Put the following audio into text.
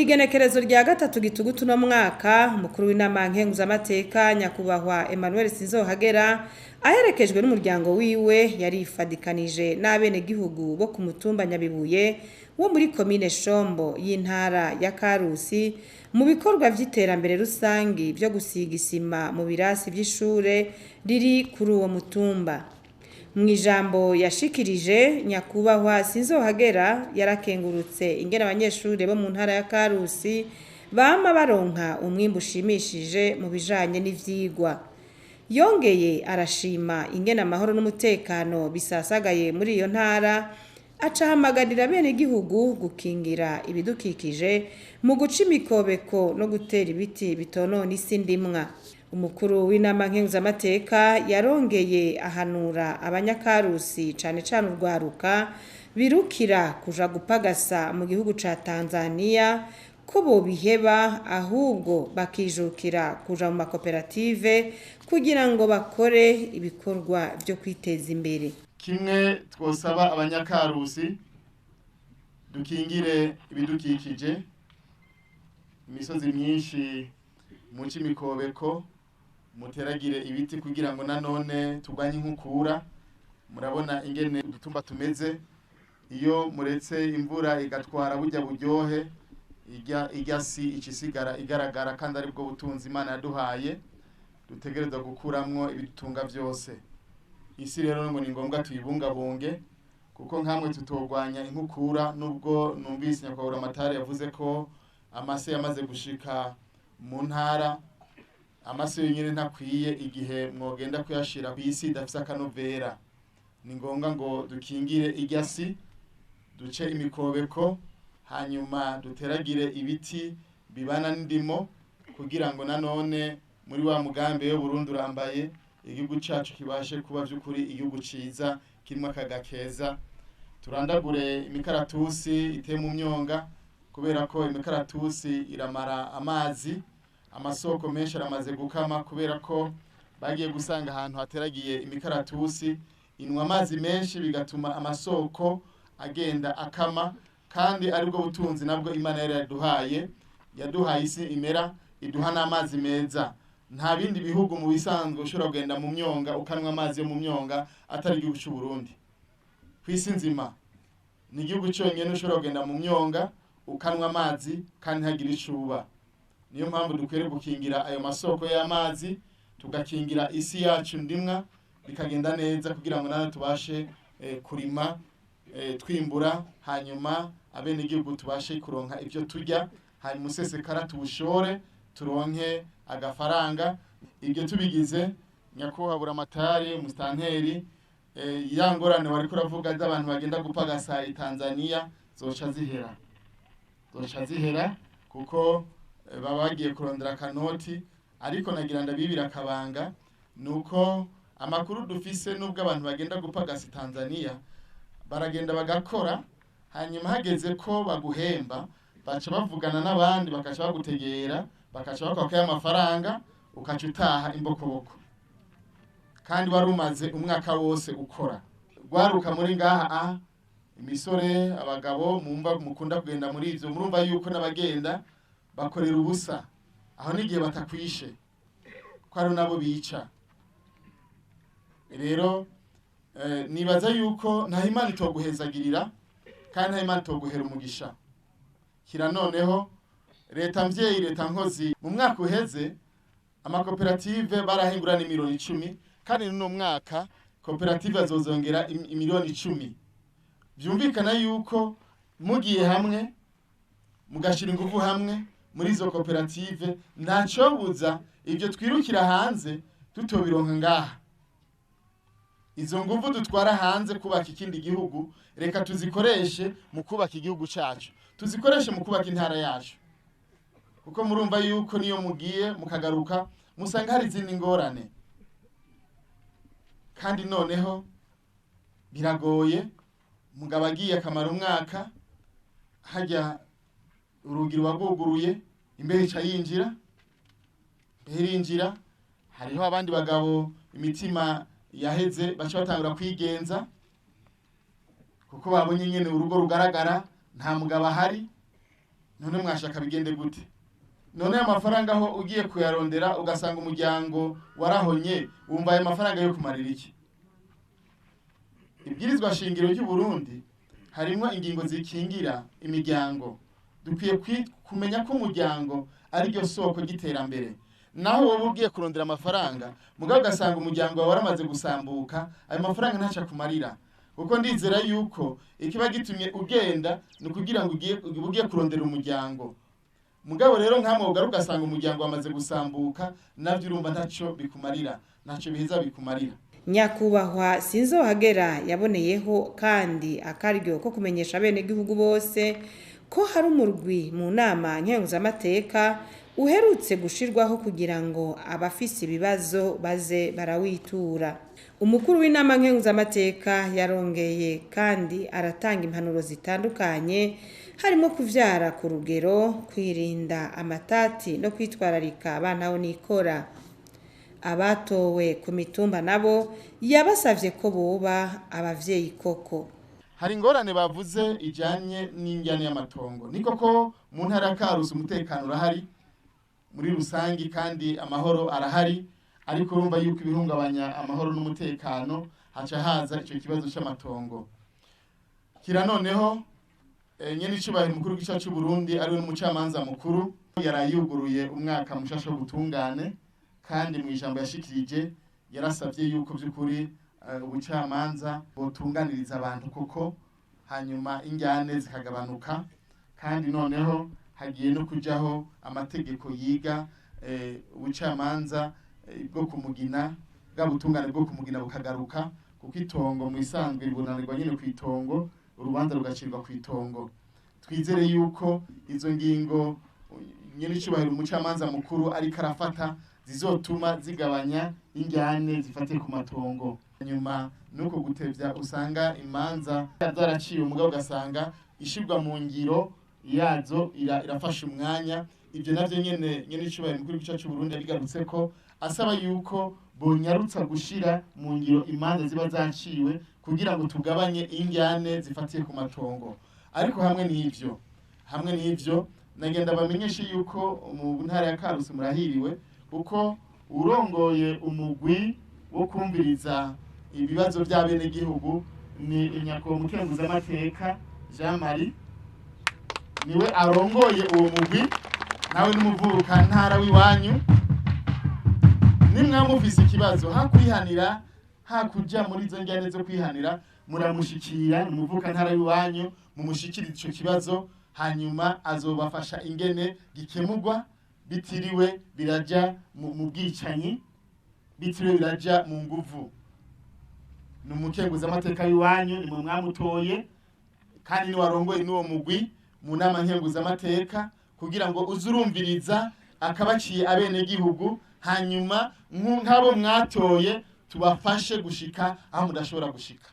Kw'igenekerezo rya 3 Gitugutu no mwaka, umukuru w'inama nkenguzamateka nyakubahwa Emmanuel Sinzohagera aherekejwe n'umuryango wiwe yarifadikanije n'abenegihugu bo ku mutumba Nyabibuye wo muri komine Shombo y'intara ya Karusi mu bikorwa vy'iterambere rusangi vyo gusiga isima mu birasi vy'ishure riri kuri uwo mutumba. Mu ijambo yashikirije, nyakubahwa Sinzohagera yarakengurutse ingene abanyeshure bo mu ntara ya Karusi bama baronka umwimbu ushimishije mu bijanye n'ivyigwa. Yongeye arashima ingene amahoro n'umutekano bisasagaye muri iyo ntara, aca ahamagarira abenegihugu gukingira ibidukikije mu guca imikobeko no gutera ibiti bitonona isi ndimwa. Umukuru w'inama nkenguzamateka yarongeye ahanura abanyakarusi cane cane urwaruka birukira kuja gupagasa mu gihugu ca Tanzania ko bobiheba, ahubwo bakijukira kuja mu makoperative kugira ngo bakore ibikorwa vyo kwiteza imbere. Kimwe twosaba abanyakarusi, dukingire ibidukikije, imisozi myinshi muce imikobeko, muteragire ibiti kugira ngo nanone turwanye inkukura. Murabona ingene udutumba tumeze, iyo muretse imvura igatwara burya buryohe, irya si ikisigara igaragara, kandi aribwo butunzi Imana yaduhaye dutegerezwa gukuramwo ibidutunga vyose. Isi rero ngo ni ngombwa tuyibungabunge, kuko nkamwe tutogwanya inkukura. Nubwo numvise nyakubahwa Amatari yavuze ko amase yamaze gushika mu ntara, amase yonyene ntakwiye igihe mwogenda kuyashira kw'isi idafise akanovera. Ni ngombwa ngo dukingire irya si, duce imikobeko, hanyuma duteragire ibiti bibana n'indimo, kugira ngo nanone muri wa mugambi we Burundi urambaye, igihugu cacu kibashe kuba vy'ukuri igihugu ciza kirimwo akayaga keza. Turandagure imikaratusi iteye mu myonga, kubera ko imikaratusi iramara amazi. Amasoko menshi aramaze gukama kubera ko bagiye gusanga ahantu hateragiye imikaratusi inwa amazi menshi, bigatuma amasoko agenda akama, kandi aribwo butunzi nabwo Imana yari yaduhaye. Yaduhaye isi imera, iduha n'amazi meza. Nta bindi bihugu mu bisanzwe ushobora kugenda mu myonga ukanwa amazi yo mu myonga atari igihugu c'u Burundi. Kw'isi nzima ni igihugu conyene ushobora kugenda mu myonga ukanwa amazi kandi ntagire icuba. Niyo mpamvu dukwiye gukingira ayo masoko y'amazi, tugakingira isi yacu ndimwa, bikagenda neza kugira ngo natwe tubashe kurima, twimbura, hanyuma abenegihugu tubashe kuronka ivyo turya, hanyuma umusesekara tuwushore turonke agafaranga. Ibyo tubigize, nyakubahwa Buramatari, umusitanteri, ya ngorane wariko uravuga z'abantu bagenda gupagasa i Tanzania zoca zihera, zoca zihera, kuko baba bagiye kurondera akanoti. Ariko nagira ndabibira akabanga, nuko amakuru dufise, nubwo abantu bagenda gupagasa i Tanzania, baragenda bagakora, hanyuma hageze ko baguhemba baca bavugana n'abandi, bakaca bagutegera, bakaca bakwaka amafaranga, ukaca utaha imbokoboko kandi wari umaze umwaka wose ukora. Rwaruka muri ngaha, a imisore, abagabo mumva mukunda kugenda muri ivyo, murumva yuko n'abagenda bakorera ubusa aho n'igihe batakwishe ko ari nabo bica. Rero nibaza yuko nta Imana itoguhezagirira kandi nta Imana itoguhera umugisha. Kira noneho leta mvyeyi, leta nkozi, mu mwaka uheze amakoperative barahingura ni miliyoni 10, kandi n'uno mwaka koperative azozongera imiliyoni 10. Vyumvikana yuko mugiye hamwe mugashira ingufu hamwe muri izo koperative, ntacobuza ibyo twirukira hanze tutobironka ngaha. Izo nguvu dutwara hanze kubaka ikindi gihugu, reka tuzikoreshe mu kubaka igihugu cacu, tuzikoreshe mu kubaka intara yacu, kuko murumva yuko niyo mugiye mukagaruka musanga hari izindi ngorane. Kandi noneho biragoye, mugabo agiye akamara umwaka hajya, urugi ruba rwuguruye, imbeho ica yinjira, imbeho irinjira. Hariho abandi bagabo imitima yaheze, baca batangura kwigenza kuko babonye nyene urugo rugaragara nta mugabo ahari. None mwashaka bigende gute? None ayo mafaranga aho ugiye kuyarondera ugasanga umuryango warahonye, wumva ayo mafaranga yo kumarira iki? Ibwirizwa shingiro ry'u Burundi harimwo ingingo zikingira imiryango. Dukwiye kumenya ko umuryango ari ryo soko ry'iterambere. Naho wowe ugiye kurondera amafaranga mugabo ugasanga umuryango wawe waramaze gusambuka, ayo mafaranga ntaca kumarira. Kuko ndizera yuko ikiba gitumye ugenda ni ukugira ngo ugiye kurondera umuryango. Mugabo rero nkamwe ugaruka ugasanga umuryango wamaze gusambuka, navyo urumva ntaco bikumarira, ntaco biheza bikumarira. Nyakubahwa Sinzohagera yaboneyeho kandi akaryo ko kumenyesha abenegihugu bose ko hari umurwi mu nama nkenguzamateka uherutse gushirwaho kugira ngo abafise ibibazo baze barawitura. Umukuru w'inama nkenguzamateka yarongeye kandi aratanga impanuro zitandukanye, harimo kuvyara ku rugero, kwirinda amatati no kwitwararika abana nikora. Abatowe ku mitumba nabo yabasavye ko boba abavyeyi koko. Hari ingorane bavuze ijanye n'injyane y'amatongo. Ni koko mu ntara ya Karusi umutekano urahari muri rusangi kandi amahoro arahari, ariko urumva yuko ibihungabanya amahoro n'umutekano haca haza ico kibazo c'amatongo. Kira noneho nyene icubahiro umukuru w'igihugu c'u Burundi ariwe n'umucamanza mukuru yarayuguruye umwaka mushasha w'ubutungane, kandi mu ijambo yashikirije yarasavye yuko by'ukuri ubucamanza botunganiriza abantu koko, hanyuma injyane zikagabanuka, kandi noneho hagiye no kujaho amategeko yiga ubucamanza bwo kumugina, bwa butungane bwo kumugina bukagaruka, kuko itongo mu isanzwe ribunanirwa nyene ku itongo, urubanza rugacirwa ku itongo. Twizere yuko izo ngingo nyene icubahiro umucamanza mukuru ariko arafata zizotuma zigabanya injyane zifate ku matongo. Nyuma nuko gutevya usanga imanza zaraciye umugabo ugasanga ishirwa mu ngiro yazo irafasha umwanya. Ivyo navyo nyene icubahiro mukuru w'igihugu c'u Burundi yabigarutse ko asaba yuko bonyarutsa gushira mu ngiro imanza ziba zaciwe kugira ngo tugabanye injyane zifatiye ku matongo. Ariko hamwe n'ivyo nagenda bamenyeshe yuko mu ntara ya Karusi murahiriwe, kuko urongoye umugwi wo kumviriza ibibazo by'abenegihugu ni Nyakubahwa Umukenguzamateka Jean Marie, niwe arongoye uwo mugwi, nawe n'umuvuka ntara w'iwanyu. Nimwa mufise ikibazo hakwihanira, hakuja muri izo njyane zo kwihanira, muramushikira umuvuka ntara w'iwanyu, mumushikirize ico kibazo, hanyuma azobafasha ingene gikemurwa bitiriwe biraja mu bwicanyi, bitiriwe biraja mu nguvu. Ni umukenguzamateka w'iwanyu, ni mwe mwamutoye, kandi ni warongoye n'uwo mugwi mu nama nkenguzamateka, kugira ngo uzurumviriza akabaciye abenegihugu, hanyuma nk'abo mwatoye tubafashe gushika aho mudashobora gushika.